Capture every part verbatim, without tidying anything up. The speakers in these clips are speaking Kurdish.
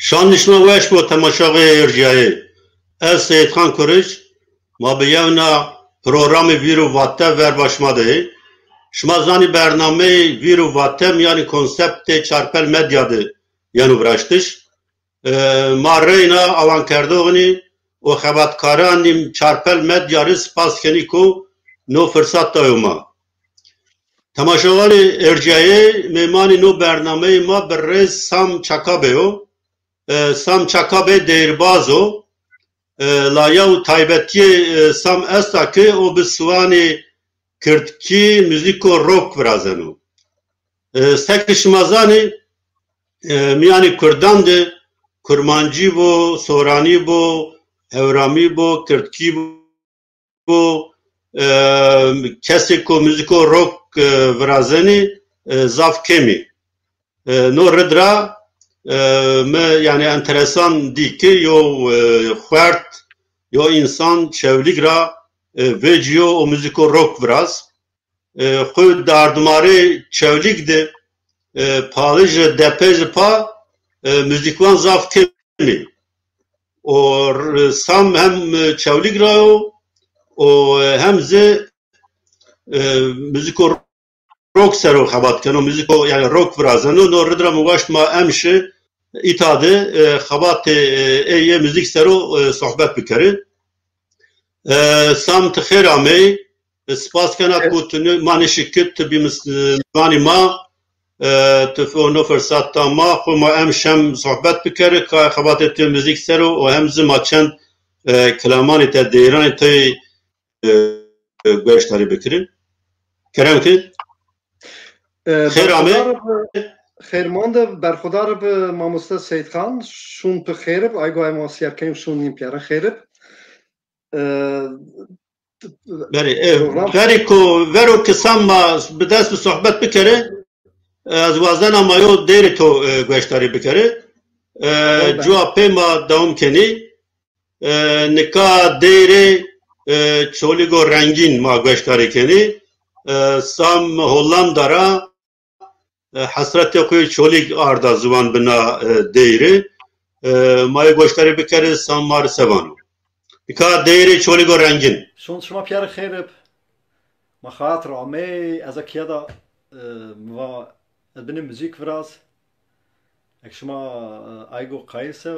Şandî şima weş bo temaşavê êrciyayê. Ez Seyîdxan Kuric, ma bi yewna programê Vîr û Vate ver ba şima de. Şima zanî bernameyê Vîr û Vate miyanî konseptê Çarpel Medya de yeno viraştiş. E, ma reyna awankerdoxinî û xebatkaranî Çarpel Medya rê spas kenî ku no firsat dayo ma. Temaşevanê êrciyayê, mêmanî no bernameyê ma bi rêz Sam Çakabê yo. E, Sam Çakabê deyrbaz o. E, la yew taybetiyê, e, Sam esta ki o bi siwanê kirdkî muzîko rock virazeno. E, seki şima zanî, e, miyanî kurdan de kurmancî bo, soranî bo, hewramî bo, kirdkî bo, ku, e, kesê ku muzîko rock, e, virazenî, e, zaf kêmî. E, no rid ra, e, me, yani, enteresan dî ki yo, e, xwert, yo însan Çewlîg ra, e, vêciyo û muzîko rock viraz. E, xwe dardimarê Çewlîg de, e, palij depej pa, e, muzîkvan zaf kêmî. O r-, Sam hem, e, Çewlîg ra yo, o, e, hem zî, e, muzîko rock sero xebat keno, muzîko, yani, rock virazeno. No rid ra mi waşt ma em şi îta de, e, xebatê, e, ê yê muzîk sero, e, sohbet bikeri. E, Sam, ti xêr amey. E, spas kena ku tu ne-, ma neşikit tu bî mis-, e, mêvanî ma. E, tu f-, no firsat da ma, xwe ma em şem sohbet bikeri, ka xebatê tu muzîk sero û hem zî ma çend, e, kilamanê te, deyranê te, e, e, gueşdarî bikirin. Kerem ki. E, Xêr amê. Berxwedar bi, xêrman de berxwedar bi mamoste Seyîdxan, şûn bi xêr ib, ay go em wasiyerkeyim şûn nîn piyere xêr ib. E, Berê, e, program. Berê ku vero ki Sam ma bi dest bi sohbet bikere, e, ez wazena ma yo deyrê to, e, gueşdarî bikere. E, Tabii. Cuwa pê ma dewam kenî. E, nika deyrê, e, Çolîgo Rengîn ma gueşdarî kenî. E, Sam Hollanda ra, e, hesretê xwe Çolîg arda ziwan bina, e, deyrê. E, ma yê gueşdarî bikere Sam ma ri sevano. Nika deyrê Çolîgo Rengîn. Şûn şima piyere xêr ib. Ma xatir amey, ez a kiya da, e, mi va ez binê muzîk viraz. Ek şima, e, aygo qayil se,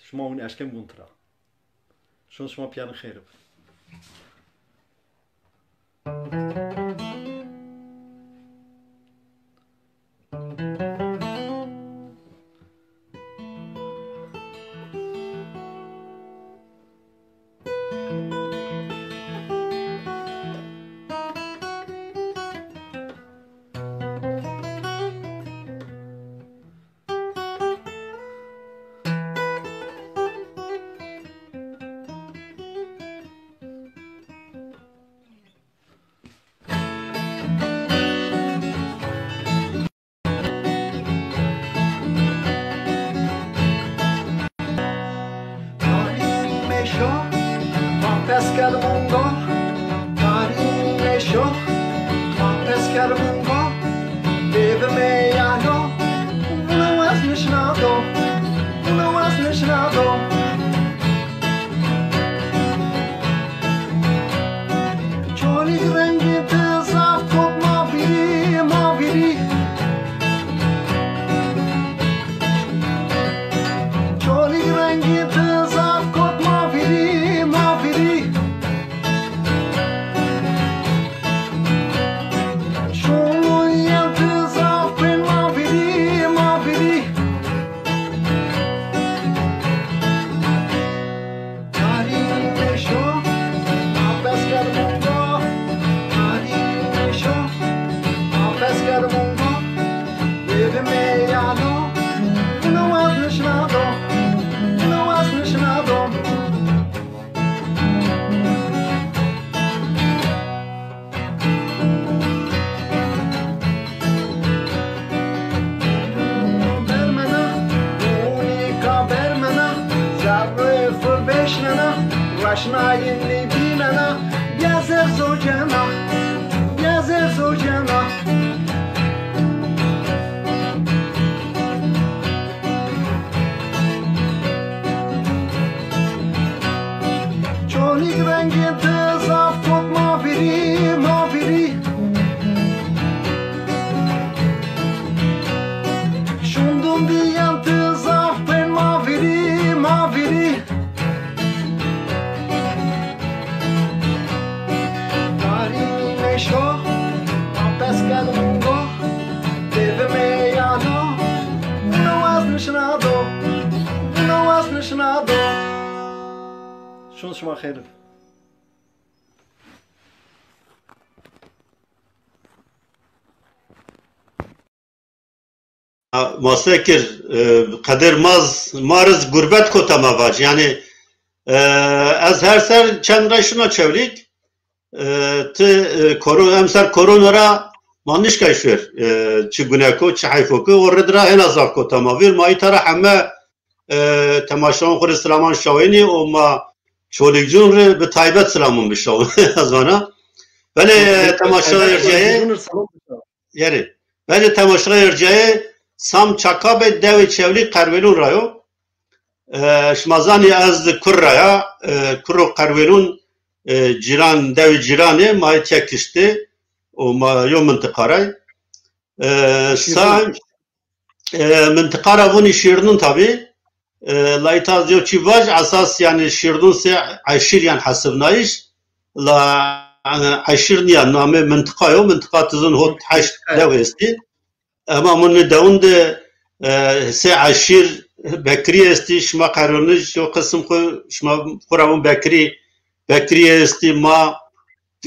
şima hûn eşken bûn tira. Şûn şima piyan xêr ib. Tarî meşo, ma pes kerd mungo. Tarî meşo, ma pes kerd mungo. Bêvime yalo, vuna wez nişnado, vuna wez nişnado. Çolîg rengê te zaf kot mavîrî, mavîrî. Çolîg rengê te zaf kot mavîrî, mavîrî. Şûlûyên te zaf bên mavîrî, mavîrî. Tarî meşo, ma pes kerd mungo. Tarî meşo, ma pes kerd mungo. Bêvime yalo, vuna wez nişnado, vuna wez nişnado. Bermena, ûnîka bermena, zerrê xwe beşnena, reşnayê nêbînena, bia zer zocena, bia zer zocena. Şuna abi. Şunu şuma xeyrin. Masekir, e, Qedir Maz, Mariz gurbet kota me vac. Yani, e, ez her ser çend re şuna Çewlîg, e, ti, e, koron, em ser korona ra ma nişkay şwer, e, çi guneko, çi heyfo ki, o rid ra hena zaf kota ma vir, ma îta ra heme, e, temaşewan xwe rê silaman şawênî û ma Çolîgcûn rê bi taybet silaman bişawin. Ez vana. Belê temaşewa erciyayê. Yerê. Belê temaşewa erciyayê Sam Çakabê dewê Çewlî Qerwêlûn ra yo. E, şima zanî ez di kur ra ya, e, kur û Qerwêlûn, e, cîran, dewê cîranê, ma yê tek kiştê û ma yo mintiqa ra. E, Sam, e, mintiqa ra vûnî Şîrnûn tabî. E, la îta yo çî vaj, esas yani Şîrnûn sê eşîr yan hesibnayîş. La, e, eşîr niya, namê mintiqa yo, mintiqa tizin hot heşt dew estî. Ema min li dewin de, e, sê eşîr Bekirî estî, şima Qerwêlûnij yo qisim xwe, şima xwe ra min Bekirî, Bekirî estî, ma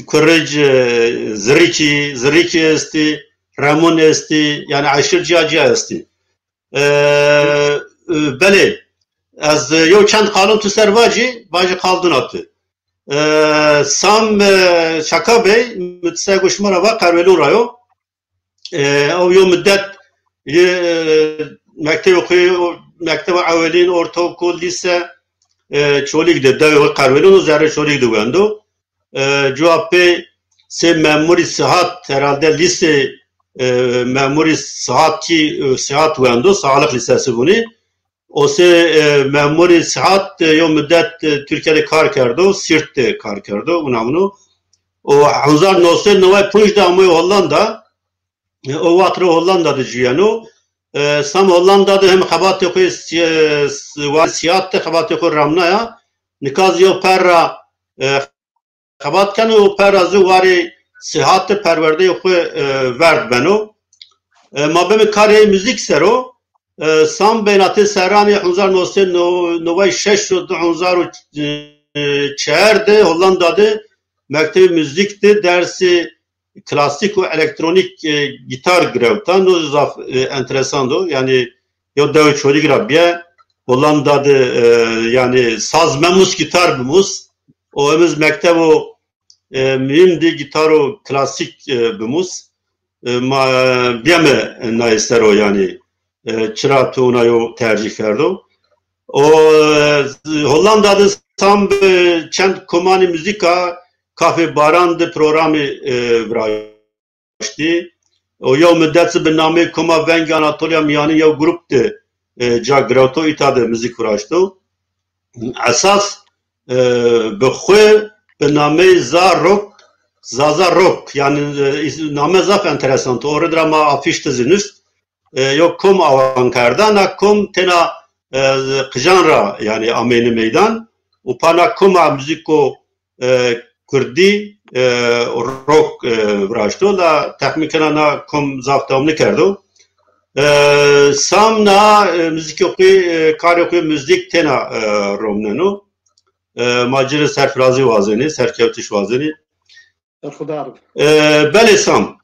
Kurij, e, Zirîkî, Zirîkî estî, Remûn estî, yani eşîr ciya ciya estî. E, e, belê, ez, e, yo çend qalon tu ser vacî, vacî qal duna tu. E, Sam, e, Şaka Bey, mi tu ser go şima ra va Qerwêlûn ra yo. E, ew yo midet yê, e, mektebê xwe, o, mekteba ewelîn, ortaokul, lîse, e, Çolîg de, dewê xwe Qerwêlûn û zerrê Çolîg de wendo. E, cuwa pê sê memurî sihat, herhalde lîsê, e, memurî sihat kî, e, sihat wendo, Sağlık Lisesi bûnî. O sê, e, memurî sihat, e, yo midet, e, Tirkiye de kar kerdo, Sîrt de kar kerdo, û namno. O hezar neh sed newey pênc de amoy Hollanda, e, o wext re Hollanda de ciyeno. E, Sam Hollanda de hem xebatê xwe si-, si-, wa sihat de xebatê xwe ramnaya. Nika zî yo per ra, e, xebat keno û per ra zî warê sihat de perwerdeyê xwe, e, verd beno. E, ma bime karê muzîk sero. E, Sam Beynatê serranê hezar neh sed newey şeş û du hezar û çar de Hollanda de mektebê muzîk de dersê klasîk û elektronîk, e, gîtar girewta. No zaf, e, enteresan do. Yani yo dewê Çolîg ra biye, Hollanda de, e, yani saz memûs, gîtar bimûs. O emiz mektebo, e, muhîm di gîtaro klasîk, e, bimûs. E, ma, e, biyeme nayê sero yani, e, çira tu ona yo tercîh kerdo. O, e, Hollanda de Sam bi çend komanî muzîka Kafê Baran de programê, e, viraştî. O yo midet bi namê Koma Vengê Anatoliya Miyanî yo grup de, e, ca girewto, îta de muzîk viraşto. Esas, e, bi xwe bi nameyê Za Rock, Zaza Rock, yani, e, name zaf enteresan. O rid ra ma afîş de zî nust. E, yo kom awan kerda, na kom tena, e, qijan ra yani ameyne meydan. Û pana koma muzîko, e, kurdî, e, rock, e, viraşto, la texmîn kena na kom zaf dewam nikerdo. E, Sam na, e, muzîkê xwe, e, karê xwe muzîk tena, e, romneno. E, ma ci rê serfirazî wazenî, serkewtiş wazenî. Berxudar. E, belê Sam.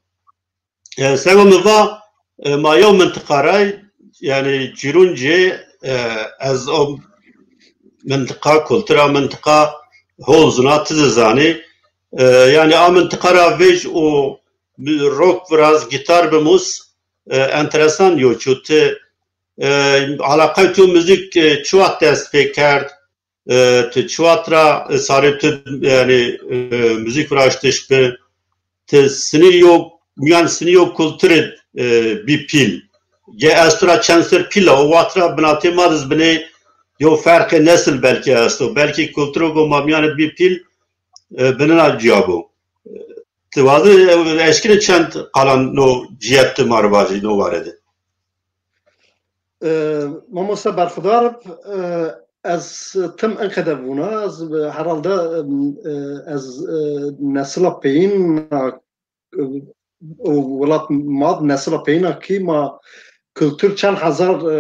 E, sego min va, e, ma yew mintiqa ray, yani Cîrûncê, e, ez o mintiqa, kultura mintiqa hol zina, tu dizanî. E, yani a mintiqa ra vêj û bi-, rock viraz, gîtar bimûs, e, enteresan yo çû. Tu, e, alaqay tu muzîk, e, çi wext dest pê kerd? E, tu çi wext ra, e, sarê tu, yani, e, muzîk viraştiş bi? Tu sinî yo, miyan sinî yo kulturê, e, bî pîl. Ge ez tu ra çend ser pîl a, o wext ra binatê ma diz binê yo ferqê nesil belkî esto. Belkî kulturo go ma miyanê bî pîl, e, binina ciya bo. Tu wazî, e, eşkine çend qalan no ciyet tu ma re vajî no ware de? E, mamoste berxudar, e, ez tim enqede bûna, ez, e, herhalde, e, ez, e, nesila peyîn, e, û welat ma di nesila peyîna kî ma kultur çend hezar e,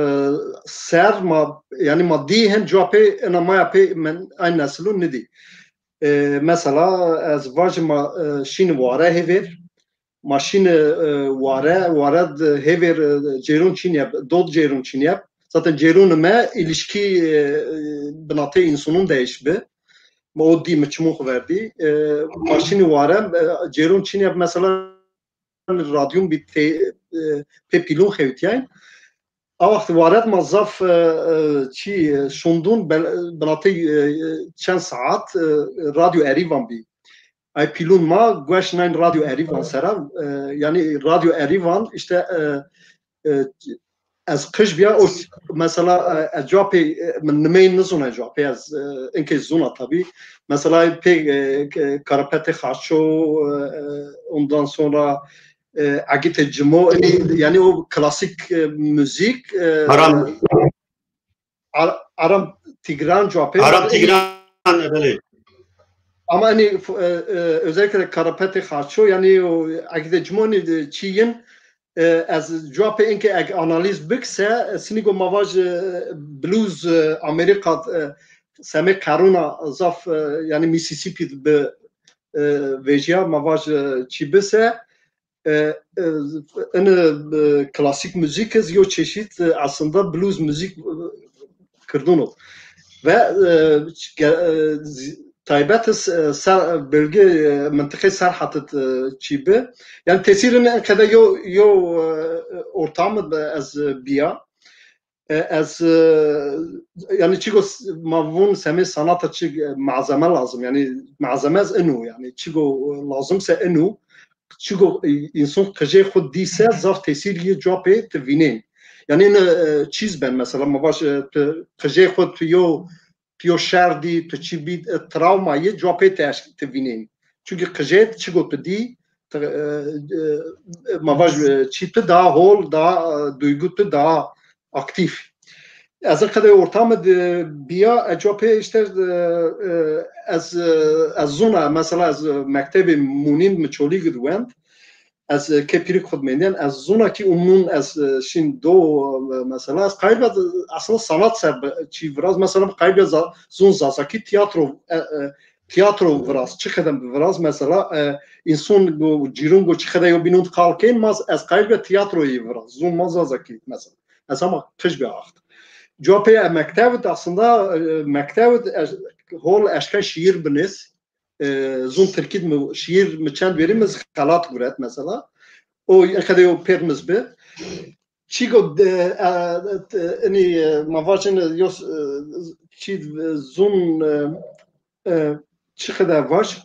ser ma, yanî ma dî hin cuwa pê ina maya pê min ay nesilû nidî. E, mesela ez vajim ma e, şîn ware hêvêr, ma şîn e, ware, ware di hêvêr e, cêrûn çînye, dod cêrûn çînye. Zaten cêrûn me ilişkî e, e, binatê însanûn değiş bi. Ma o dî mi çimû xwe verdî. E, ma şîn ware e, cêrûn çînye mesela radyûn bî tê, e, pê pîlûn xewtiyayîn. A wext waret ma zaf e, e, çî e, şondûn bel- binatê e, e, çend saet e, radyo Erîvan bî. Ay pîlûn ma gueş nayn radyo Erîvan sera. E, yanî radyo Erîvan işte e, e, ez qij biya o mesela e, ez cuwa pê e, min nimeyî nizûne cuwa pê ez e, inkê zûna tabî. Mesela pê e, k- Karapetê Xaço e, e, ondan sonra e, Egîtê Cimo, e, yani o klasik e, müzik e, Aram. Ar- Aram Tigran cuwa pê Aram Tigran, belê. Ama hani e, e, özellikle Karapetê Xaço yani o Egîtê Cimo hani çiyin e, ez cuwa pê inkê eg analiz bik se, e, sinîgo ma vaj e, blues e, Amerîka e, semê qerûna zaf e, yani Mississippi bi e, vêjiya ma vaj e, çî bi se, e, e, in e, klasîk muzîk iz yo çeşît e, aslında blues muzîk e, kirdûno. Ve e, ge- e, z- taybet iz e, ser, bölge e, mintiqê Serhat e, çî bi. Yani tesîrin en qede yo yo e, ortam ez e, biya. E, ez e, yani çigo s- ma vun semê sanata çi e, malzeme lazım. Yani malzeme ez inu yani çigo e, lazım se inu. Çigo e, insan qijê xwe dîse zaf tesîr yê cuwa pê ti vînên. Yani ne e, çîz ben mesela ma baş e, tu qijê xwe tu yo tu yo şer dî, tu çi bî e, travma yê cuwa pê te eşk ti vînên. Çünkü qijê çigo tu dî, tu, e, e, ma vaj e, çî tu daha hol, daha e, duygu tu daha aktif. Ez qede ortamı de biya e, cuwa pê işte e, e, ez e, ez zona mesela ez e, mektebê Munin mi çolî gid wend. Ez e, kê pîrik xud mendên, ez zona ki umnun ez e, şin do e, mesela ez qayba aslında sanat ser çi viraz mesela qayba za, zon zazaki tiyatro e, e, tiyatro viraz çi xedem viraz mesela e, insan go cirun go çi xede yo binun xalkên maz ez qayba tiyatroyî viraz zon maz zazaki mesela. Ez ama qij bi axt. Cuwa pê e, mektevit aslında e, mektevit e, hol eşka şiir binês. E, zûn tirkî mi şiir mi çend verî mi xelat guret mesela. O qede yo pêr miz bi. Çigo de, e, e, ini e, ma vajin e, yo e, çi e, zûn e, e, çi qede vaj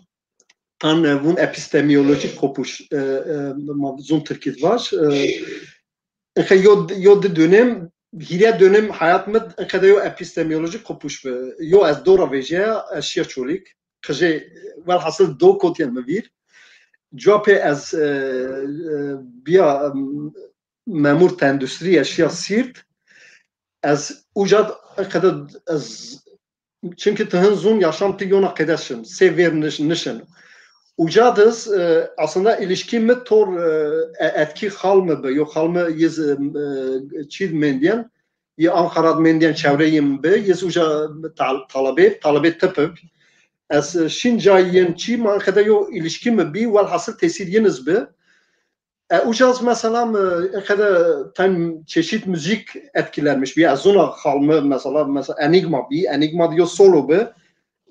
tan e, vûn epistemiyolojik kopuş e, e, ma zûn tirkî vaj e, Inxe yo, yo di dönem, hîrê dönem hayat mi inxe de yo epistemiyolojik kopuş bi. Yo ez dora vêjeye, ez şiya Çolîk. Qijê, welhasil do kotiyen mi vîr. Cuwa pê ez e, e, biya em, memur tendustrî, ez şiya Sîrt. Ez uca inxe de ez Çünkü ti hin zûn yaşam ti yona qedeşin, sê vêr niş- nişin. Uca diz e, aslında ilişki mi tor e, e, etkî xal mi bi, yo xal mi yiz e, e, çîd mendiyen, yi Ankara mendiyen çevreyim bi, yiz uca tal- talebe, talebe tıp bi. Ez e, şin cayên çî ma qede yo ilişki mi bi, welhasil tesîr yiniz bi. E, ucaz mesela mi, e, qede ten çeşit müzik etkilenmiş bir. Ez zona xalmi mesela, mesela Enigma bir. Enigma diyor solo bi.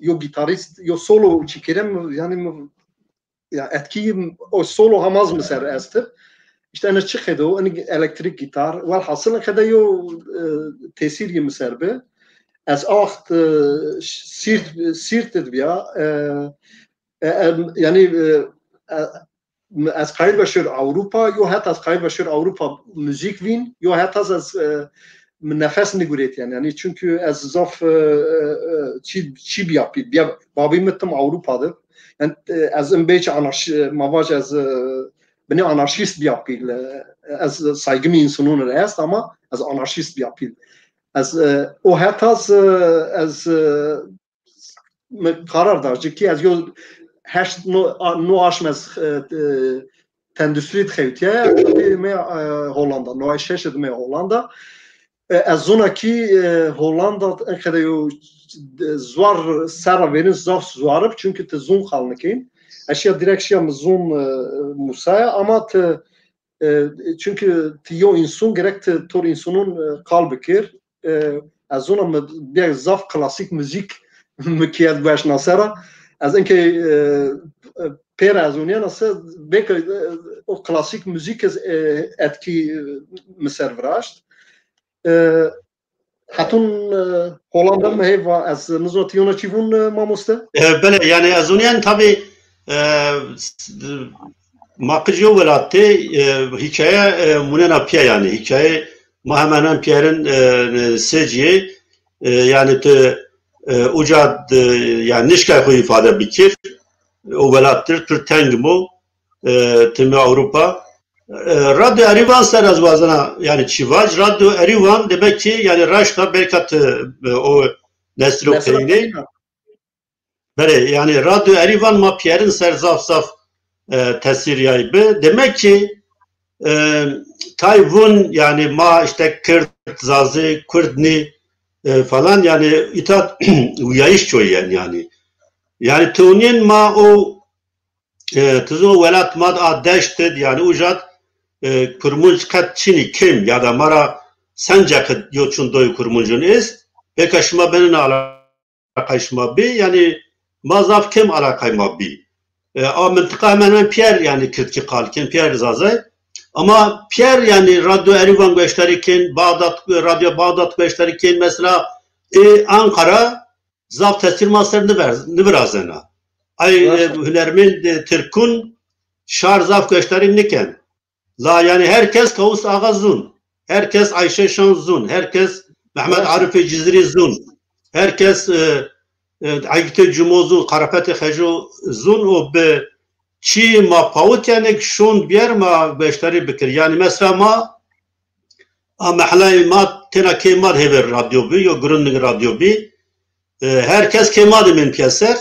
Yo gitarist, yo solo çekerim yani mi, ya etki o solo hamaz mı ser estip. İşte ene çıkhedo, ene elektrik gitar. Velhasıl qede yo e, tesir yi mi ser bi. Ez axt e, sirt, sirt bi ya. E, e, em, yani e, e, ez qayil ve şir Ewropa, yo het ez qayil ve şir Ewropa müzik vîn, yo het ez, ez e, min nefes nigurêt yani. Yani çünkü ez zaf e, e, e, çi çi biya pîl. Biya babî min tim Ewropa de. Yani e, ez im beç anarşi ma vaj ez e, binê anarşist biya pîl. E, Ez saygim insanın est ama ez anarşist biya pîl. Ez e, o het ez e, ez e, me karar dar. Çünkü ez yo heşt no, a- no aşm ez e, e, tendûstrî dixewtiye, me, e, Hollanda, neway şeş dime Hollanda. E, ez zona kî, e, Hollanda enqede yo, e, zwar serra vêrin zaf zwar ib, çünkü ti zon qal nikên. Ez şiya direkt şiya mi zon, e, Musaya, ama ti, e, çünkü ti yo insun gerek ti tor insunun, e, qal bikir. E, ez zona mi bir zaf klasik müzik mi kiyet gueş nasera. Ez enke, e, e, pêra ez oniyana se, belki, e, o klasik müzik ez, e, etki, e, mi ser viraşt. E, Hetûn, e, Hollanda mi hêva ez nizna tiyona çi vûn, e, mamoste? E, belê, yani ez oniyan tabi, e, s-, ma qij yo welatê, e, hikaye, e, munena piya yani. Hikaye ma hemen hemen piyerin, e, sê ciyê, e, yani tu, e, uca, e, yani nişkay xwe ifade bikir. O welattir, pir teng mo, e, timî Ewropa. E, Radyo Erivan ser ez wazena, yani çi vac, Radyo Erivan demek ki, yani raşta belka ti, e, o nesilo Nesilo peyne. Peyne. Belê, yani Radyo Erivan ma piyerin ser zaf zaf, e, tesîr yay bi. Demek ki, e, tay vun, yani ma işte Kird, Zazê, Kurdni, e, falan, yani îta uyayış çoyen yani. Yani tûnên ma o, e, tizo welat ma a deşt id, yani ujat, e, kurmunc qet çinî kêm, ya da mara sence qet yo çun doy kurmuncun ist, peka şima benin alaqay şima bi, yani ma zaf kêm alaqay ma bi. E, a mintiqa hemen hemen piyer yani Kirdkî qal kên, piyer Zazay. Ama piyer yani Radyo Erivan gueşdarî kên, Bağdat, Radyo Bağdat gueşdarî kên, mesela, e, Ankara, zaf tesîr ma ser niver-, nivirazena. Ay, e, hunermend, e, Tirkun şar zaf gueşdarî niken. La yani herkes Kavus Ağa zun. Herkes Ayşe Şan zun. Herkes Mehmet Arifê Cizirî zun. Herkes, e, e, Aygütê Cumo zun, Karapetê Xeco zun û bi çi ma pawit yani şond biyer ma gueşdarî bikir. Yani mesela ma a mehlay ma têna kê ma hêver radyo bi, yo Grundig radyo bi. E, her kes kê ma dimin piyeser.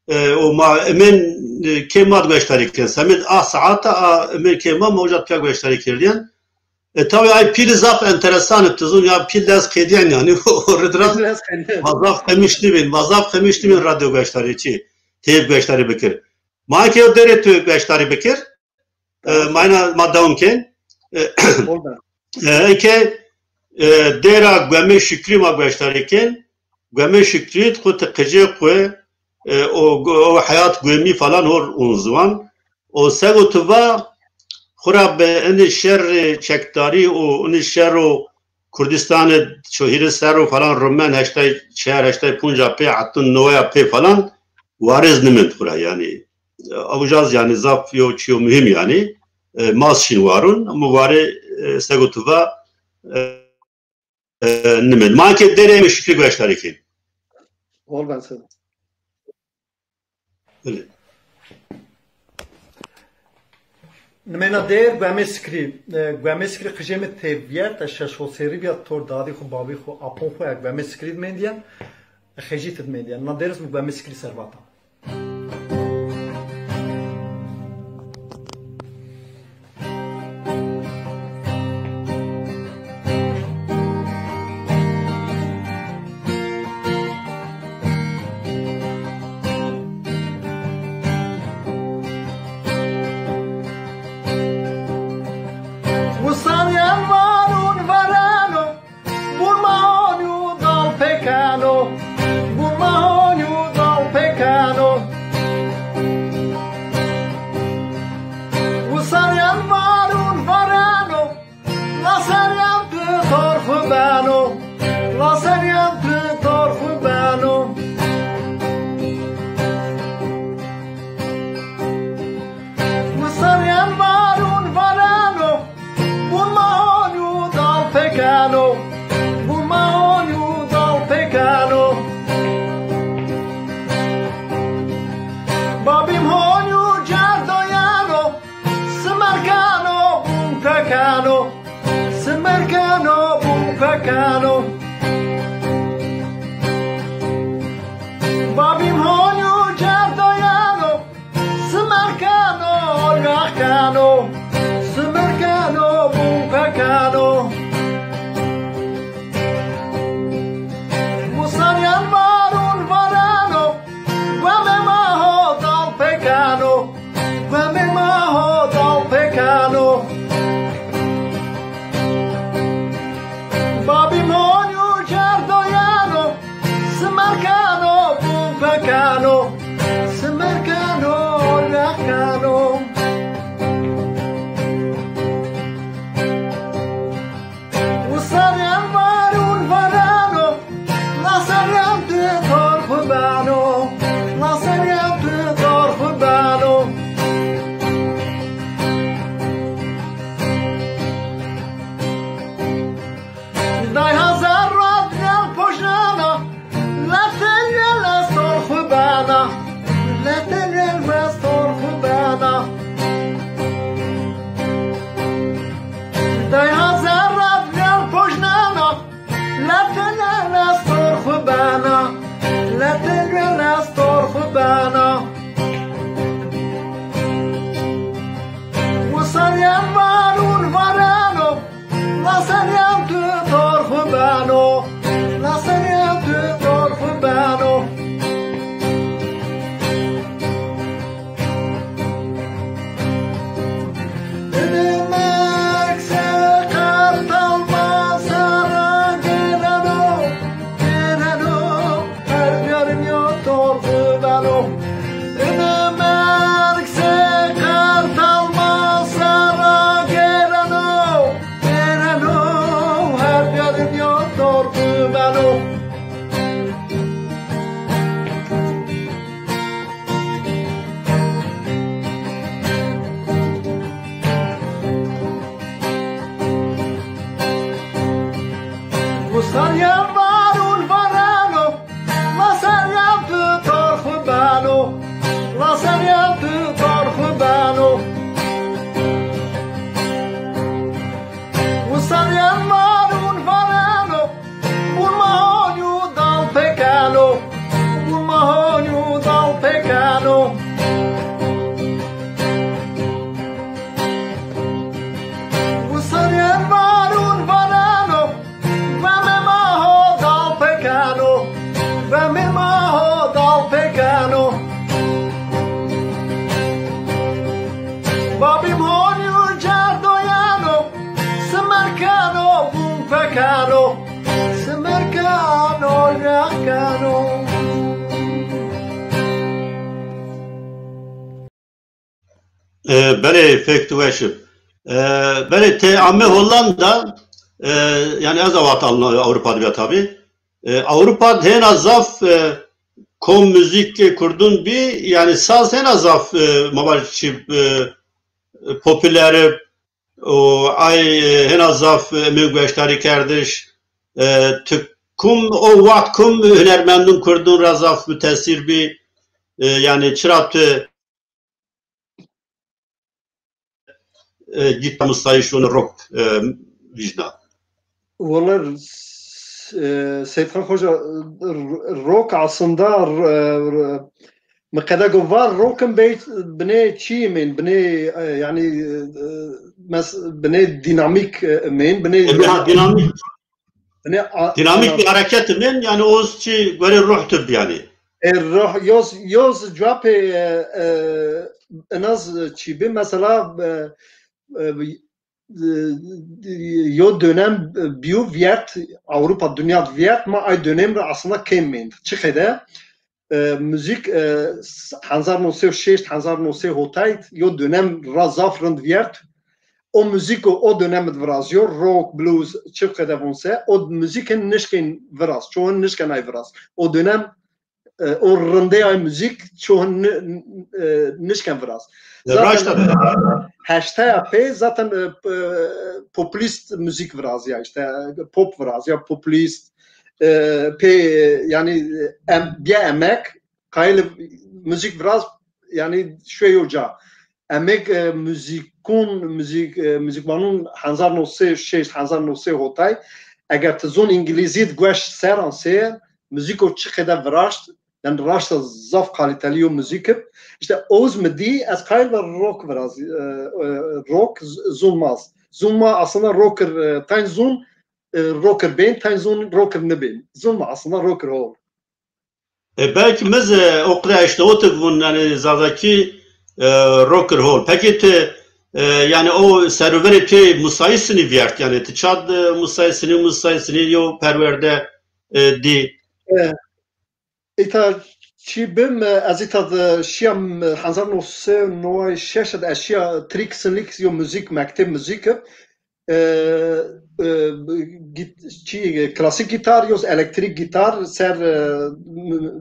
E, û ma emin, e, kê ma gueşdarî kirin. Semid a saata a emin kê ma ma uca piya gueşdarî kirdiyen. E, tabi ay pîl zaf enteresan ib, tizun ya pîl dest qediyen yani. O ridra Pîl dest qediyen. Ma zaf qemiş nibin, ma zaf qemiş nibin radyo gueşdarî çi. Teyb gueşdarî bikir. Ma ke o derê tu gueşdarî bikir. E, mayna ma dewam kin. E, Oldu. E, ke, e, dêra Guemê Şükrî ma gueşdarî kin. Guemê Şükrî xwe ti qicê xwe, e, o, o heyat Guemî falan hor un ziwan. O sego tu va, xura bi ini şerê çekdarî û ini şero Kurdistanê şohîrê ser û falan rumen heştay çar, heştay pûnca pê, hetun newaya pê falan, warêz nimind xura yani. Ew jaz yani zaf yo çiyo muhim yani. E, mas şîn warun, ama warê, e, sego tu va, e, e, nimind. Ma ke derê em Şükrî gueşdarî kên. Ol ben sen. Belê. Nimêna dêr Guemê Sikrî. E, Guemê Sikrî qijê min tê viyer, te şeş û sêrî viya tor dadî xwe, bavî xwe, apon xwe, e, Guemê Sikrî dimendiye, e, xejî ti dimendiye. Na dêr iz min Guemê Sikrî servata. Wisariyan varûn varano, bûn mahonî û dal pêkano, bûn mahonî û dal pêkano. Wisariyan varûn varano, Naseriyan tu tor xwe beno, naseriyan tu tor xwe beno. Naseriyan varûn vareno, bûn mahon û dal pêkeno, bûn mahon û dal pêkeno. Babîm hon û cerdoyeno, Simerkano bûn pekano, simerkano bûn pekano. Babîm honî û cerdayano, simerkano, olgahkano, E, belê, fêk tu weş ib. E, belê, te ame Hollanda, e, yani ez awat alna Avrupa dibe tabi. E, Avrupa hêna zaf, e, kom müzik kurdun bi, yani saz hêna zaf, e, mabar çi, e, popüler ib, û ay, e, hêna zaf, e, min gueştarî kerdiş. E, tu kum o wext kum hunermendin kurdun ra zaf mütesîr bi, e, yani çira tu, e, gîta musayîş û rock, e, vîjna? Wala, s-, e, Seyîdxan Xoca, r-, rock aslında, r-, r-, min qede got var rock in bey-, binê çî min, binê, e, yani, e, mes-, binê dinamik, e, min, binê, e, ha, dinamik, binê a-, dinamik bir hareket min, yani o çi göre ruh tib yani. E, ruh, yoz, yoz cevapê, e, e, en az çî bi, mesela, e, e, e, yo dönem, e, biyo viert, Avrupa dünya viert, ma ay dönem re aslında kêm mend. Çi qede, e, müzik, e, s-, hezar neh sey û şeş, hezar neh sey hotay, yo dönem ra zaf rind viert. O müzik o, o dönem de viraziyo, rock, blues, çi qede vonse, o müzik hin nişkên viraz, çoğun nişken ay viraz. O dönem e, o rindê ay müzik çoğun ni-, e, nişken viraz. Zaten raşt e. Heştaya pê zaten, e, p-, populist müzik viraz ya işte, e, pop viraz ya, populist, e, pê, yani, e, em, biya emek, qayil müzik viraz, yani şuê yo ca. Emek, e, müzikun, müzik, e, müzikmanun hezar neh sey û şeş, hezar neh sey hotay, eger ti zon İngilizî di gueş seran sê, müziko çi qede viraşt, yani raşta zaf kaliteli yo müzik ib. İşte oz mi dî, ez qayil ve rock viraz, e, e, rock z-, zon maz. Zon ma aslında rocker, e, tayn zon, e, rocker bên, tayn zon rocker nibên. Zon ma aslında rocker hol. E, belki miz, e, o qide eşteotik bûn, yani Zazakî, e, rocker hol. Peki tu, e, yani o serûverê tu musayî sinî viyert, yani tu çad, e, musayî sinî, musayî sinî yo perwerde, e, dî? E, îta çi bim, e, ez îta de şiyam, e, hezar neh sey û neway şeş de ez şiya Trix Sinlix yo müzik, mekteb müzik. E, e, git-, çi, klasik gitar, yoz elektrik gitar ser, e,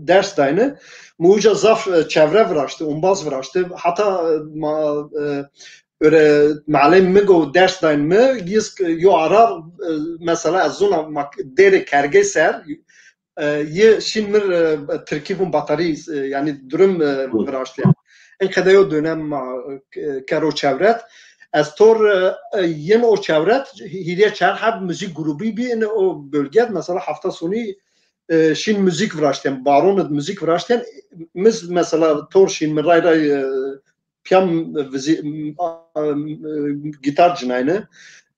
ders dayne. Mi uca zaf, e, çevre viraşti, umbaz viraşti. Hata, e, ma, e, öyle malem mi go ders dayn mi, giz yo ara, e, mesela ez zona mak-, dere kerge ser, e, yê şîn mir, e, tirkî bûn batarî, e, yani durum, e, viraştiye. En qede yo dönem ma, e, kero çevret. Ez tor, e, e, yin o çevret, hîriye çar heb müzik grubî bî, in o bölge, mesela hafta sonu, e, şîn müzik viraştiyen, baron id müzik viraştiyen, miz mesela tor şîn mi ray ray, e, piyam vizî, m-, a-, m-, e, gitar cinayne.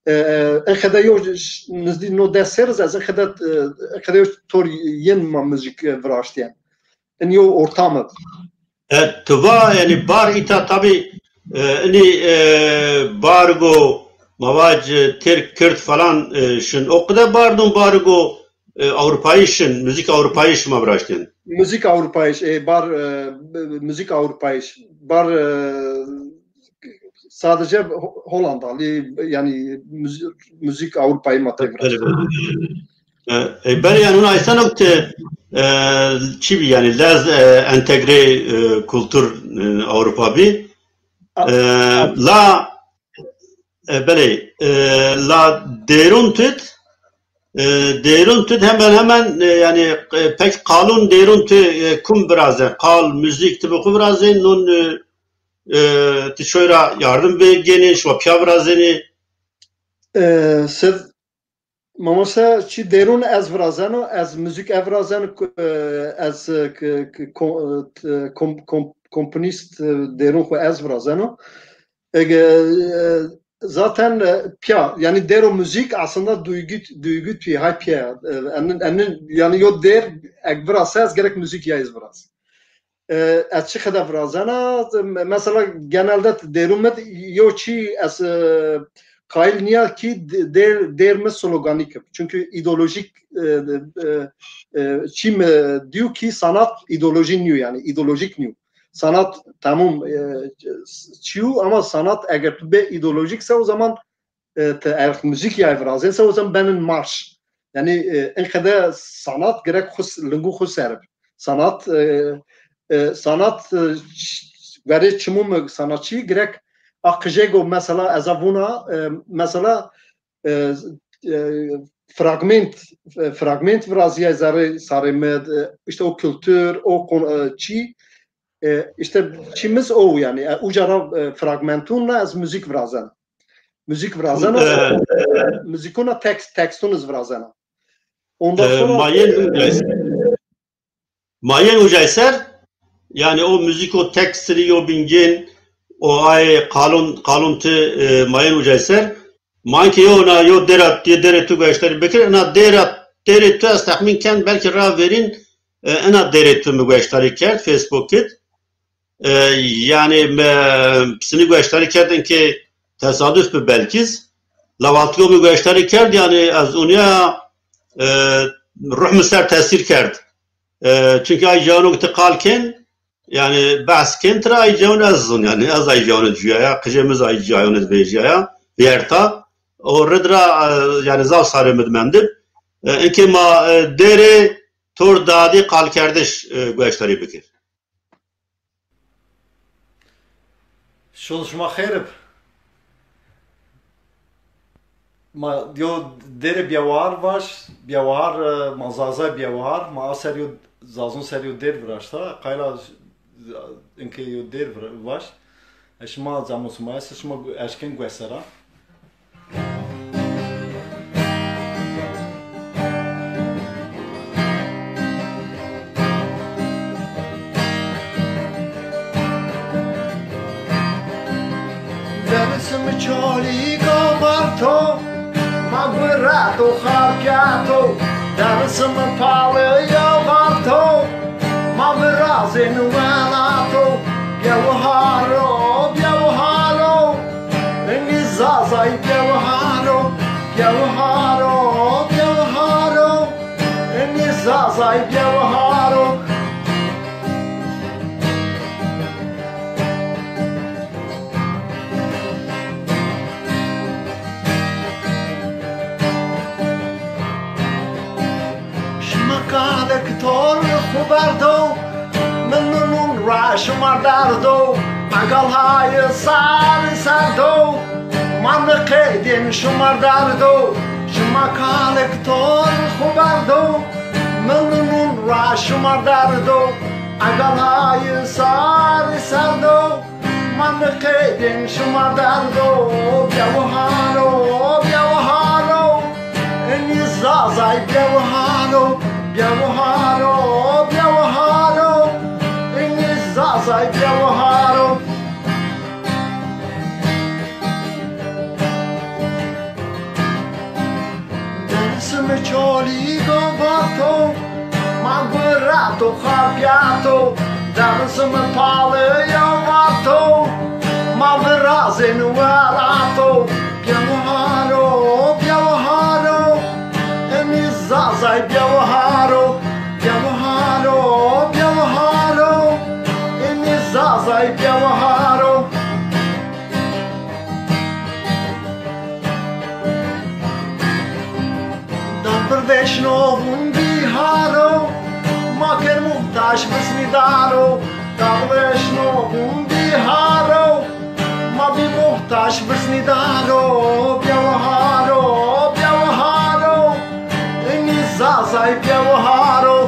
E, e, en qede yo ş-, nizdî no des seriz, ez en qede, e, en qede yo tor yin ma müzik, e, viraştiyen. En yo ortam e. E, tu va, yani bar îta tabi, e, ini, e, bargo, mavac, e, Tirk, Kürt falan, e, şin. O qede bardun bargo, e, Avrupayî şin, müzik Avrupayî şima viraştiyen. Müzik Avrupayî, e, bar, e, müzik Avrupayî, bar, e, sadece Ho-, Hollandalı, yani müzi-, müzik Avrupayî ma tevra. Öyle böyle. E, e, belê yani hûn aysen ok te, e, çi bî yani lez, e, entegre, e, kultur, e, Avrupa bî. A-, e, a-, la E, belê. E, la dêrûn tut, e, dêrûn tut hemen hemen, e, yani, e, pek qalûn dêrûn tu, e, kum viraze? Qal, müzik tu bi xwe virazên, non, e, e, tu şoyra yardım bê gênê, şwa piya virazênê? E, siz Mamoste, çi dêrûn ez virazeno, ez müzik ev virazeno, ku, e, ez, e, k-, k-, ko-, e, t-, e, kom-, kom-, komponîst, e, dêrûn xwe ez virazeno. E, e, zaten, e, piya, yani dêro müzik aslında duygu, duygu tüyü, hay piya. E, enin, enin, yani yo dêr, ek virase ez gerek müzik ya ez viraz. E, ez çi qede virazena, me-, mesela genelde dêrûn me yo çi ez, e, qayîl niya kî d-, dêr, dêr mi sloganî kib. Çünkü îdeolojîk, e, e, e, çî mi diyu kî sanat îdeolojî niyo, yani îdeolojîk niyo. Sanat tamam, e, çiyu ama sanat eger tu bê îdeolojîk se o zaman, e, te erx müzik ya virazên se o zaman benin marş. Yani, e, enqede sanat gerek xus, lingu xus serib. Sanat, e, e, sanat, e, ç-, verê çimû mi sanatçî gerek a qijê go mesela ez a vûna, e, mesela, e, e, fragment, e, fragment viraziye zerê sarê me, e, işte o kültür, o kon-, e, çi, e, işte çimiz o yani. E, uca ra, e, fragmentun la ez müzik virazen. Müzik virazen. E, müzikuna tekst, tekstun iz virazen. Ondan e, sonra mayên Mayên ucay ser, yani o müzik o tekstini yo bingên, o ay kalon, kalon ti, e, mayên ucay ser. Manki yo na yo dera, yo dere tu gueştarî bikir, ina dera, dere tu ez tahmin ken belki ra verin, e, ina dere tu mi gueştarî kerd, Facebook kit. E, yani me sini gueştarî kerdin ki tesadüf bi belkiz. Lavatgo mi gueştarî kerd, yani ez unya, e, ruh mi ser tesîr kerd. E, çünkü ay cano ti qal ken, yani behs ken tira ay cano ez zon, yani ez ay cano cuyaya, qijê mi ay cano vêjiyaya, vierta, o ridra, e, yani zaf sarê mi dimendib. E, inke ma, e, dere tor dadî qalkerdiş, e, gueştarî bikir. Şol şima xêr ib. Ma yo dêrê biyawar vaş, biyawar, e, ma zaza biyawar, ma a ser yo zazon ser yo dêr viraşta, qayla inke yo dêr vira-, vaş. E şima zamo sima, e şima gu-, eşken guesera. Dersim çolî govarto, ma gurato xarpiyato, dersim paliyo varto, ma virazên welato, gewharo, gewharo. Enî zazay gewharo, gewharo, gewharo. Enî zazay gewharo. Şima kalek tor xu berdo, min nûn ra şima derdo, egal hay sar serdo, ma niqêdên şima derdo, şima kalek tor xu berdo, min nûn ra şima derdo, egal hay sar serdo. Ma niqêdên şima derdo, gewharo, gewharo. Enî zazay gewharo, gewharo, gewharo. Enî zazay gewharo. Dersim çolî govato, ma gurato xarpiyato, dersim paliyo vato, ma virazên welato, gewharo, gewharo, enî zazay gewharo, gewharo, gewharo, enî zazay gewharo. Darbirdeşno hûn bîharo, ma ker muhtaç bisnîdaro. Darbirdeşno hûn bîharo, ma bî muhtaç bisnîdaro. Biyawharo, biyawharo, enî zazay biyawharo.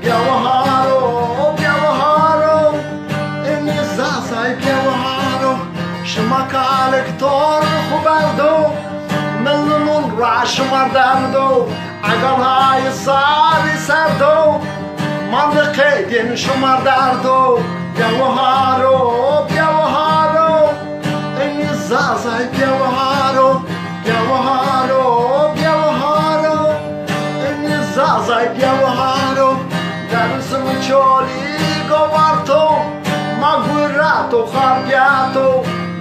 Gewharo, gewharo, enî zazay gewharo. Şima kalek tor xu berdo, min nûn ra şima derdo, egal hay sarî serdo, ma niqêdên şima derdo. Gewharo, gewharo, enî zazay gewharo. Gewharo, gewharo, enî zazay gewharo. Dersim çolî govarto, ma gurato xarpiyato.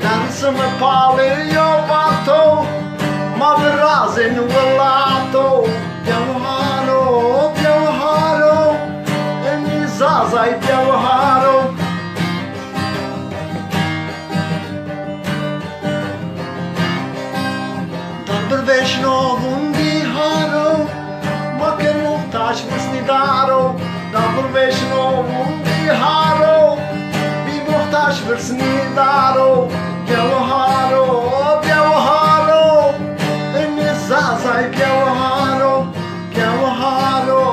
Dersim paliyo varto, Azên welato, gewharo, gewharo, enî zazay gewharo. Darbir vêşno vûn bîharo, ma ke muhtaç misnîdaro. Darbir vêşno vûn bîharo, bî muhtaç misnîdaro. Gewharo, gewharo, enî zazay gewharo. Gewharo,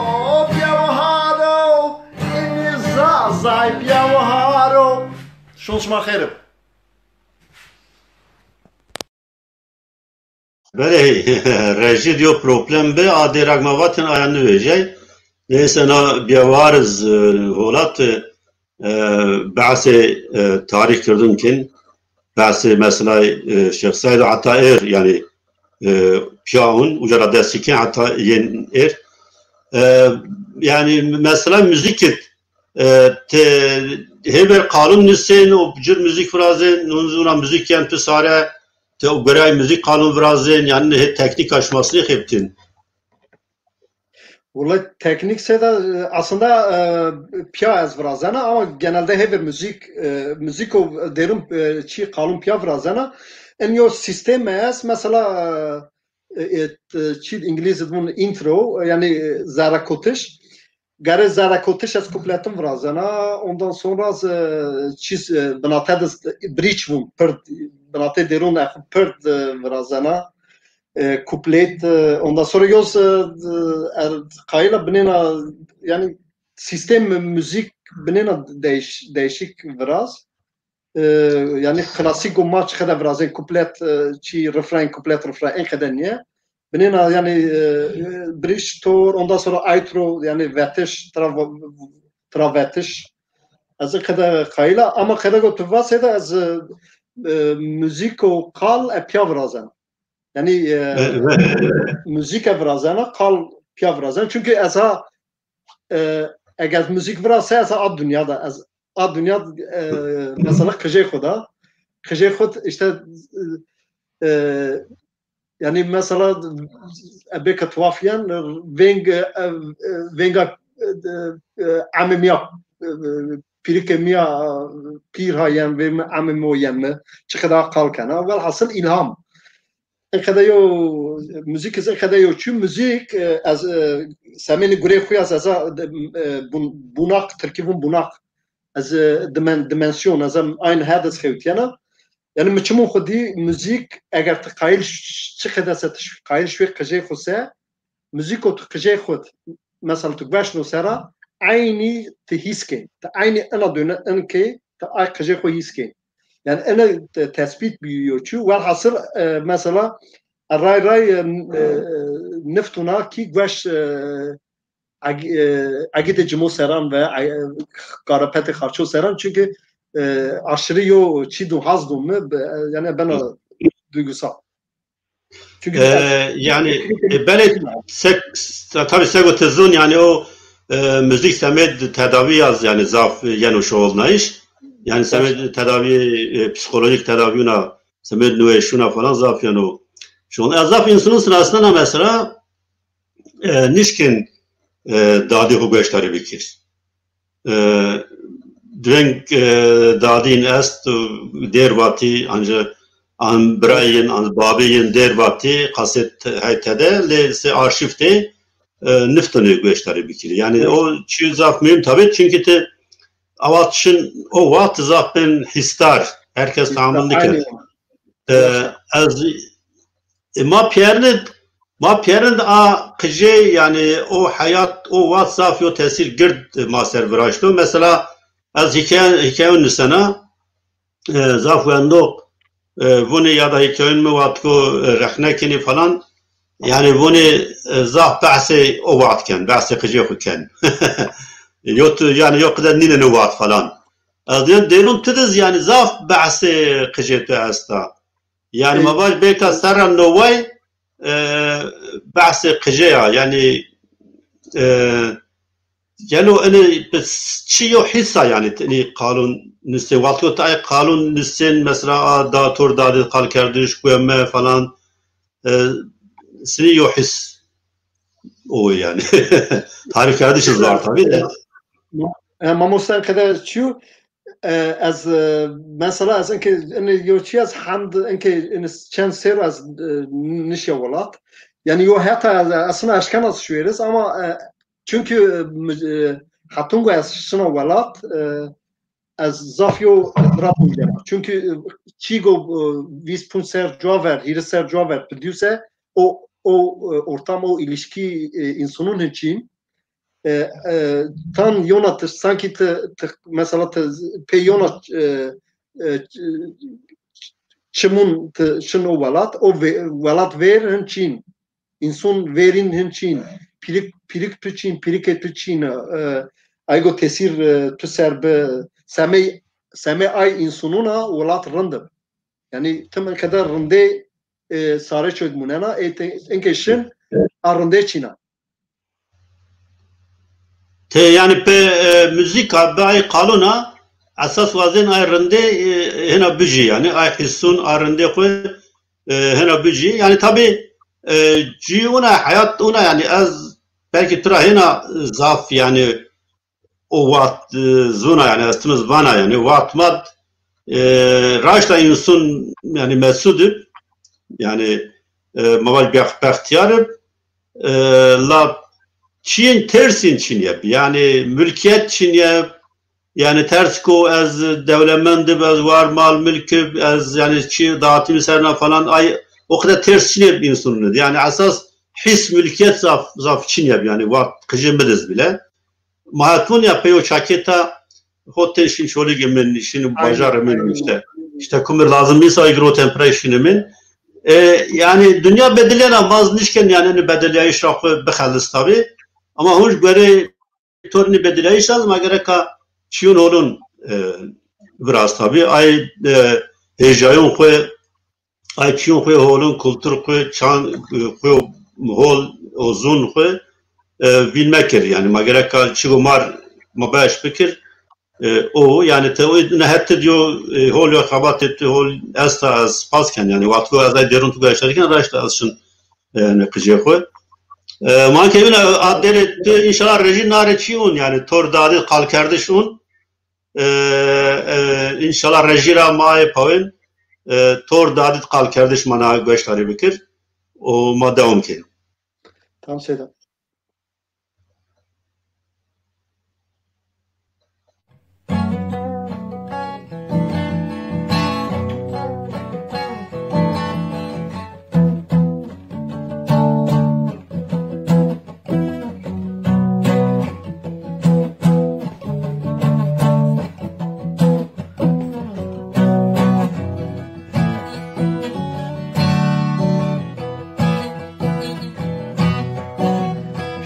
gewharo, enî zazay gewharo. Şûn şima xêr ib. Belê, rejî diyo problem bi, a dêrak me vatin aya nivêjey. Neyse na biyawariz, e, holat, e, behsê, e, tarîx kirdin kin. Behsê mesela, e, Şêx Seyd heta êr, yani, e, piya hûn, uca ra destî kin heta yên êr. E, yani mesela müzik, e, te hêber qalûn nusên û cir müzik virazên, hûn zûna müzik yên tu sare, te û berayê müzik qalûn virazên, yani hê teknîk aşmasnê xebtin. Wele teknîk sê de, e, aslında, e, piya ez virazena, ama genelde hêver müzik, e, müziko dêrûn, e, çî qalûn piya virazena. En yo sistem ez, mesela, e, e, e, çî İngilizce dibûn intro, yani, e, zerrekotiş. Gere zerrekotiş ez kupletim virazena, ondan sonra ez, e, çîz, e, binate de bridge bûn, pir, binate dêrûn ez pir, e, virazena. E, kuplet, e, ondan sonra yoz, e, er, qayila binêna, yani sistem müzik binêna değiş-, değişik viraz. E, yani klasik û maç xede virazên kuplet, e, çi refren, kuplet, refren en xede niye. Binêna yani, e, e, bridge tor, ondan sonra outro, yani vetiş, tra, tra vetiş. Ez en xede qayila, ama xede go tu vasê de ez, e, e, müzik û qal e piya virazen. Yani, e, müzik e virazena, qal piya virazena. Çünkü ez ha, e, eger müzik virase ez ha a dünyada, ez a dünya, e, mesela qijê xwe da. Qijê xwe işte, e, e, yani mesela ebê ke tuwafiyen veng, e, e, venga, e, e, emê miya, e, e, pîrikê miya, e, pîr hayen vê mi emê mi yen mi çi qeda qal kena. Velhasil ilham. Qede yo müzik, qede yo çi müzik, e, ez, e, semêni gurê xwe ez, ez, e, bun-, bunak, Tirkî vun bunak. Ez, e, dimen-, dimensiyon, ez em aynı herdis xewtiyena. Yani mi çimûn xwe dî müzik, eger tu qayil ş-, çi qede se tu ş-, qayil şwê qijê xwe se, müzik o tu qijê xwe, mesela tu gueş no sera, aynı tu hîs kê. Tu aynı ina döne in kê, tu ay qijê xwe hîs kê. Yani ina te-, tespît bîyo çi. Welhasil, e, mesela, ray ray, e, e, niftuna ki gueş, e, Eg-, e, egîdê cimo seran ve, e, karapetê xarço seran, çünkü, e, aşırı yo çî dû haz dû mi, be-, yani bena duygusal. Çünkü e, yani, e, belê se-, se-, tabii sego tezon yani o, e, müzik semed tedavi yaz yani zaf yeno şoğulnayış. Yani semed tedavi, e, psikolojik tedaviyuna, semed nüveşuna falan zaf yeno şoğul. E, zaf insanın sırasında mesela e, nişkin, e, dadî xwe gueşdarî bikir. E, Diveng, e, dadîn est, dêr vatî, anca an birayên, an babeyên dêr vatî, kaset hey tede, lê se arşiv tê, e, niftinê gueşdarî bikir. Yani o çi zaf mühim tabi, çünkü te avat şin o waqt zaf bên hîsdar, herkes tahammül dikir. E, ez, e, ma piyerine Ma pêrin a qijê, yani o heyat, o wext zaf yo tesîr gird ma ser viraşto. Mesela ez hikaye, hikayon nisena, e, zaf wendo, e, vunê ya da hikayon mi wextko, e, rexne kinî falan. Yani vunê, e, zaf behsê o wext ken, behsê qijê xwe ken. Yo tu, yani yo qide nîne no wext falan. Ez diyen dêrun tu diz yani zaf behsê qijê tu esta. Yani ma vaj bêka serra noway, e, behsê qijê ya. Yani, e, gelo ini bi s-, çi yo hîsa yani ini qalûn nusê. Wexto tu ay qalûn nusên mesela a dator dadê qal kerdiş, kueme falan. E, Sinî yo his o yani. Tarif kardeşiz var tabii de. E, mamosten qede çiyo, e, ez, e, mesela ez inke, inê yo çi ez hemd, inke inê çend ser ez, e, nişya welat. Yani yo heta ez, aslında eşken ez şuêriz ama, e, çünkü, e, mi-, e, hetungo ez şina welat, e, ez zaf yo etraf bûyera. Çünkü, e, çîgo, e, vîst pûnc ser cuwa ver, hîris ser cuwa ver, pidiyuse o, o, e, ortam, o ilişki, e, insanın için, e, e, tan yona te, sanki te, te, mesela te, pê yona, e, e, çimun te, şin o welat, o ve, welat ver hin çin. Însan verîn hin çîn, pîrik, pîrik tu çîn, pîrikê tu çîn, e, aygo tesîr, e, tu ser bi semê, semê ay însanûna welat rind im. Yani tim qeder rindê, e, sare çod munena, e, te, enke şin, a rindê çîna. Te yani pe, e, müzika be ay qalona, esas wazên ay rindê, e, hena bijî yani, ay hisûn, ay rindê xwe, e, hena bijî. Yani tabi, e, cî ona, hayat ona yani ez belki tura hena zaf yani o waqt, e, zona yani ez timiz vana yani waqt mat, e, raşta insûn yani mesûd ib yani, e, maval bex-, bextiyar ib, e, la çiyên tersîn çinye bi. Yani mülkiyet çinye, yani ters ku ez dewlemend ib, ez war mal mülk ib, ez yani çi dağıtayım serna falan, ay o kadar ters çinye bi insûnun. Yani esas his mülkiyet zaf, zaf çinye bi. Yani waqt qijê midiz bile. Ma hatbûn ya peyo çaketa hot tên şîn şolîgê min, şîn bajarê min işte. İşte kumir lazım nîsa îgro tempre şînê min. E, yani dünya bediliyana maz nişken yani ni bediliyayîş ra xwe bixelis tabi. Ama hûn ji guerê tornî bediliyayîş lazim a gereka çiyûn holûn, e, biraz tabi. Ay, e, hêjayûn xwe, ay çiyûn xwe holûn, kultur xwe, çan, e, xwe hol, o zûn xwe, e, vîn mekir. Yani ma gereka çigo mar ma baş bikir. E, o, yani te o ne hette diyor, e, hol yok xebatê tu hol esta ez spas ken. Yani waqt ku ez ay derun tu gaştariken raşta ez şin, e, ne qicê xwe. E, man ke yine ad dere tu inşallah reji nare çi un, yani tor dadî qalkerdiş un. E, e, inşallah reji ra ma e pawin, e, tor dadî qalkerdiş mana goştarî bikir. O ma devam ke. Tamam Seyda.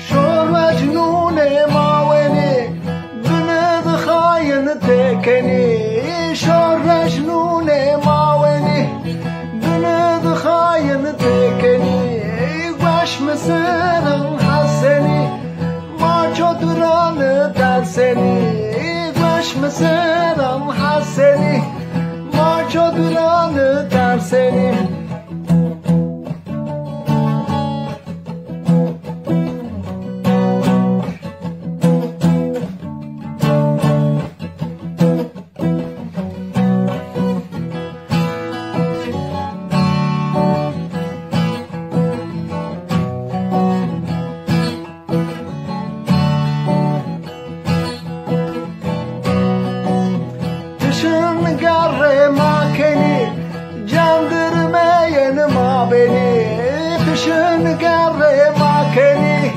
Şor mecnûnê mawenî, bini dixayin têkenî. Şor mecnûnê mawenî, bini dixayin têkenî. Gueş misirin hesenî, ma çoduran dersenî. Gueş misirin hesenî, ma çoduran dersenî. Tişin gerê ma kenî, cendirmeyên ma benî. Tişin gerê ma kenî,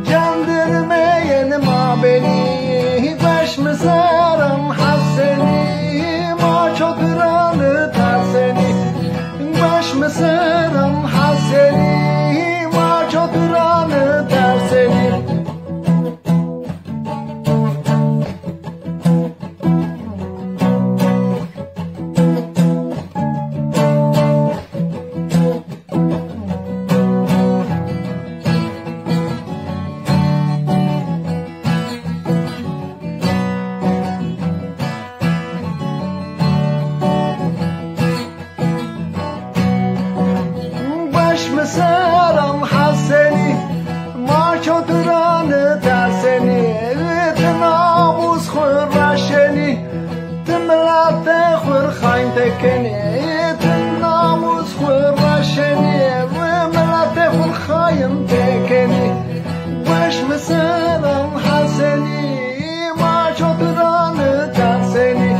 cendirmeyên ma benî. Beş mizerim hesenî, ma çoduran tersenî. Beş mizerim hesenî, ma çoduran tersenî. Kenê, tu namûs xwe raşenî, li miletê xwe xayin têkenî. Weş miseran Hesenî, ma çotiran tersenî.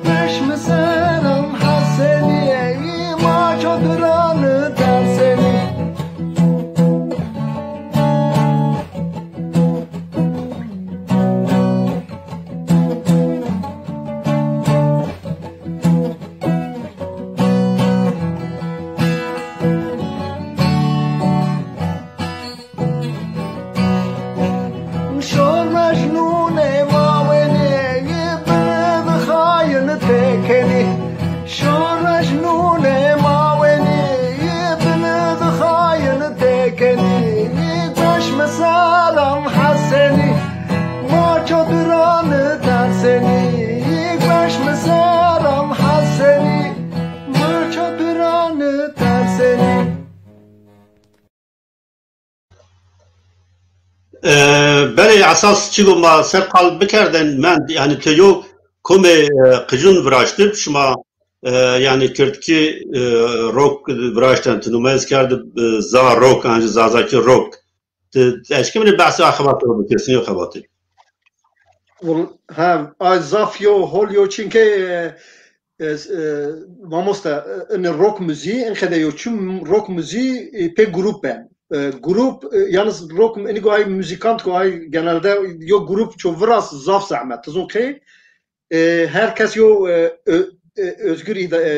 Weş miseran Hesenî, ma çotiran tersenî. Şor mecnûnê mawenê, bini dixayin têkenî. Şor mecnûnê mawenî, bini dixayin têkenî. Beş misaran Hesenî, ma çotiran tersenî. Beş misaran Hesenî, ma çotiran tersenî. E, belê esas çi got ma ser qal bikerdin mend, yani tu yo komê, e, qicûn viraştib, şima, e, yani kirdkî, e, rock viraştin, tu numez kerdib, e, za rock, yani zazakî rock. Tu, tu eşkî min behsê a xebatê bikir, sînyo xebatê. Wal-, ha, ay zaf yo hol yo, çinke, e, e, e, mamoste, e, in rock müziği, in qede yo çi rock müziği, e, pê grup ben. E, grup, e, yalnız rock, in go ay müzikant go ay genelde yo grup ço viras zaf zahmet. Tizon ke, e, herkes yo, e, ö-, e, özgür ida-, e,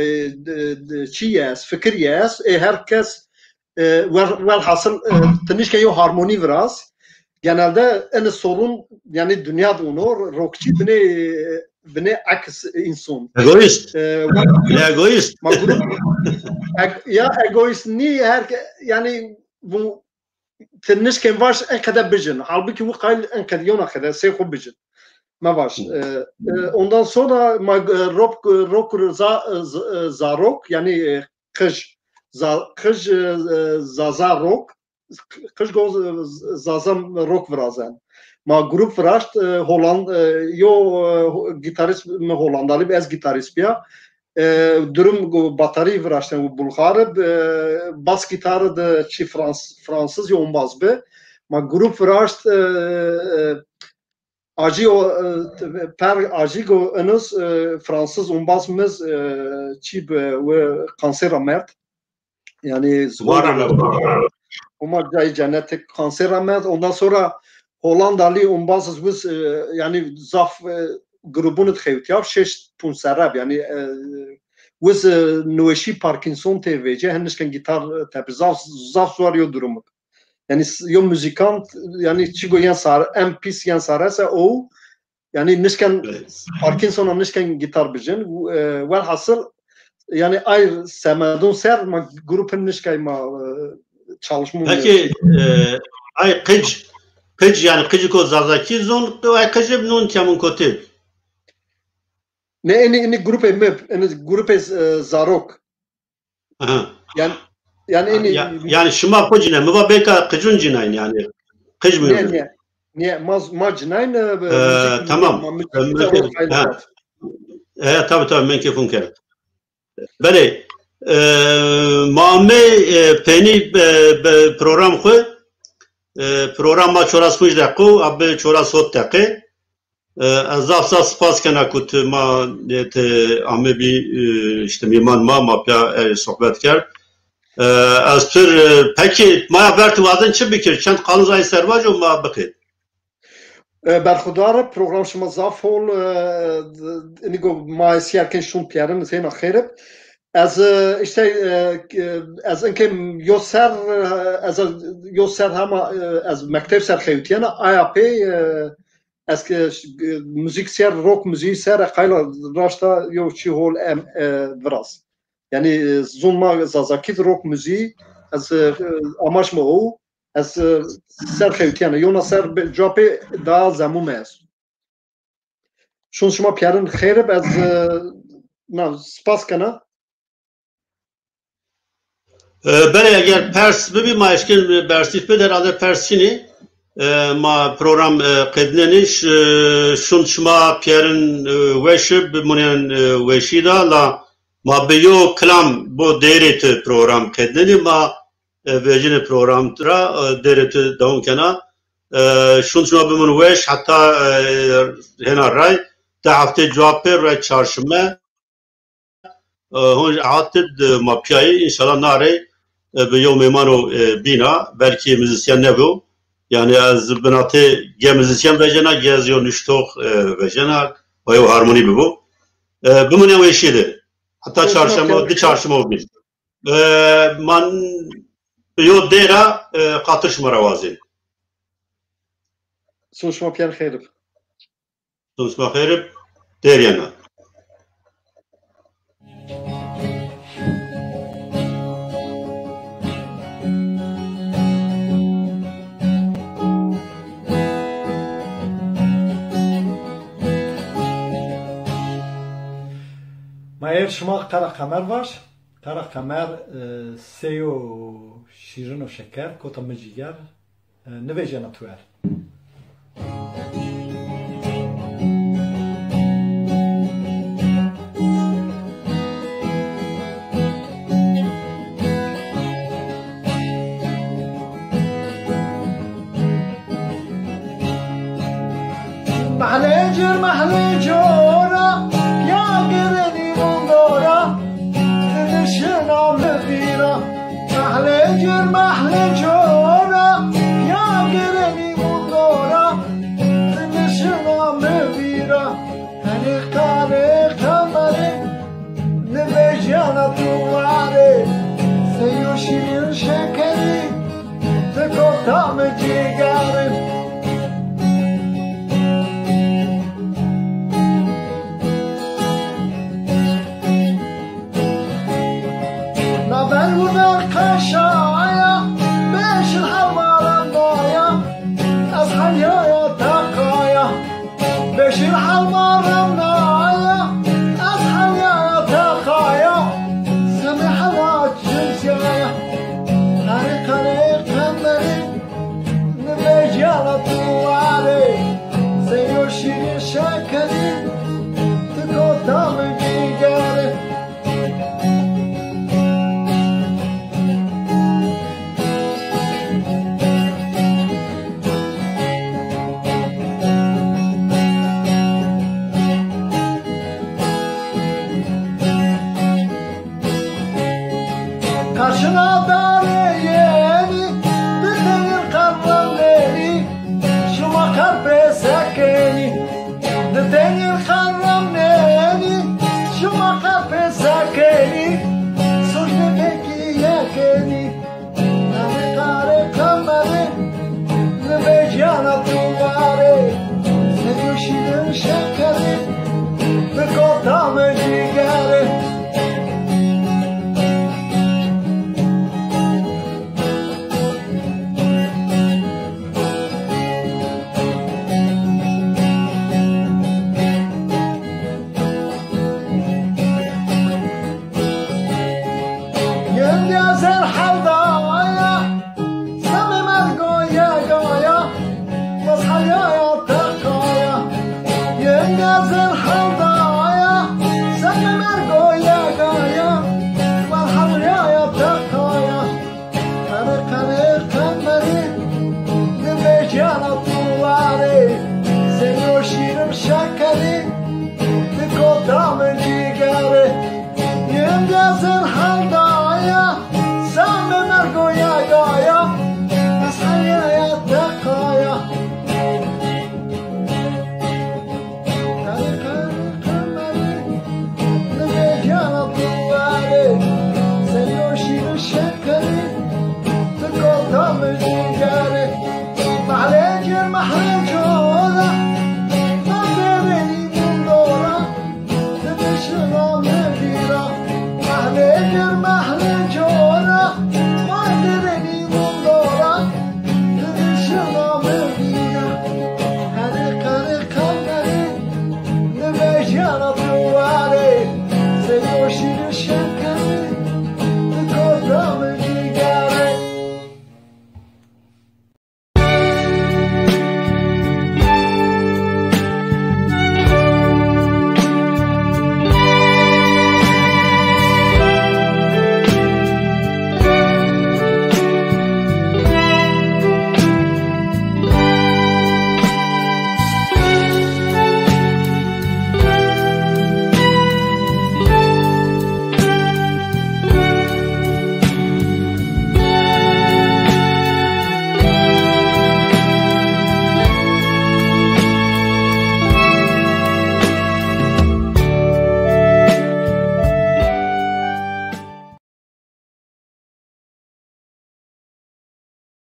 de, de, çi yes, fikir yes, e, herkes, e, wel-, welhasıl, e, tinişke yo harmoni viras. Genelde en sorun, yani dünya de onu, rockçi bine, bine aks insan. Egoist. E, Bile egoist. Ma grup, eg-, ya egoist ni her ke-, yani bu tinişken vaş en kede bijin. Halbuki bu kayl en kede yona kede sey xo bijin. Ma vaş. E, e, ondan sonra ma, e, rock, rock za, za, za rock, yani, e, qij, za, qij, e, e, zaza rock, qij go z-, z-, zaza rock virazen. Ma grup viraşt, e, Holand-, e, yo, e, gitarist mi Hollandalî bi, ez gitarist biya. E, durum go batarî viraşten û Bulgar bi, e, bas gitarı de çi Frans-, Fransız yo ombaz bi. Ma grup viraşt, e, e, Acî o, e, per acî go enos, e, Fransız ombaz miz, e, çi bi we kansera merd. Yani Wara me. Oma cayî cennetik kansera merd. Ondan sonra Hollandalî ombaz wiz, e, yani zaf, e, grubun xewtiya şeş pûn sereb. Yani, e, wiz, e, nweşî Parkinson tê vêce, henişken gitar, e, tepi zaf, zaf zor yo durumuk. Yani s-, yo muzîkant, yani çi go yen sar-, em pîs yen sarese o, yani nişken Evet. Parkinson'a nişken gitar bijin. E, welhasıl, yani ay semedun ser ma grubun nişkay ma, e, çalışma Peki, e, ay qic, qic yani qic ko zazakî zon, ay qic nun kemun kotib. Ne, eni, eni grubê mi, eni grubê, e, zarok. Aha. Yani, yani, Ha, eni ya, yani şima xwe cine, mi va bêka qicun cinayn yani. Qic mi Ne, yok? ne, ne, ma, ma cinayn, e, Ee, müzik, tamam. ma müzik Ee, de müzik, o kaydı ha. var. E, tabii, tabii, min kêfûn kir. Belê. Ee, ma me, e, pênî, e, be program xwe, e, program ma çoras xwe ji deqo, abi çoras hot deqe. E, ez zaf zaf spas kena ku tu ma, e, tu amê bî, e, işte mîman ma, ma piya, e, sohbet kerd. E, ez pir, e, pekî maya ber tu wazin çi bikir? Çend qanûn zayî servac û ma bixêt. E, berxudar, program şima zaf hol, e, inigo ma siyerkin şûn piyerin, zeyna xêrib. Ez, e, işte, e, ez inke yo ser, e, ez yo ser hema, e, ez mekteb ser xewtiyena, aya pê, e, ez ke, e, müzik ser, rock müziği ser, e, qayla raşta yo çi hol em, e, viraz. Yani, e, zon ma zazakî rock müziği, ez, e, amaç ma o, ez, e, ser xewtiyena, yona ser be, cua pê da zemû me ez. Şûn şima piyerin xêrib, ez, e, na, spas kena. E, belê, eger pers bibî, ma eşkin bersîf bid, herhalde pers çinî. E, ma program, e, qednenî, ş-, şûn şima piyerin, e, weş ib, munên, e, weşî da, la Ma bi yo kilam bo dêrê tu program qêdnenî, ma, e, vejinê program tu ra, e, dêrê tu dewam kena. E, şûn şima bimin weş, heta, e, hêna ray, te heftê cewab pê ray çarşime. E, hûn jî hatin, e, ma piyayî, înşallah narê, e, bi yew mêmano, e, bîna, belkî muzîsyen nebû. Yani ez binatê ge muzîsyen vejena, ge ez yo nuştox, e, vejena, wa yew harmonî bibû. E, bimûne weşî de. Heta çarşema, di çarşema bîn. E, man bi yo dêra, e, xatir şima re wazên. Sor şima piyan xêr. Sor şima xêr ib, dêriyena. Ma êr şima Qera Qemer var. Qera Qemer, e, seyo şîrin û şeker, kota min cîger. Nivêjena tu er. Mehlê cir mehlê cora, ya girinî mundora, nişina mi vîra. Mehlê cir mehlê cora, ya girinî mundora, nişina mi vîra. Herê qarê qemerê, nivêjana tu warê, seyo şîrin şekerî, tu kota mi cîgerin. Naber û derqeşaya, beşir hewara naya, ez henyaya teqaya. Beşir hewara naya, ez henyaya teqaya. Semî hela cimsiyaya, qerê qerê qemerê, nivêjana tu warê, seyo şîrin şekerî.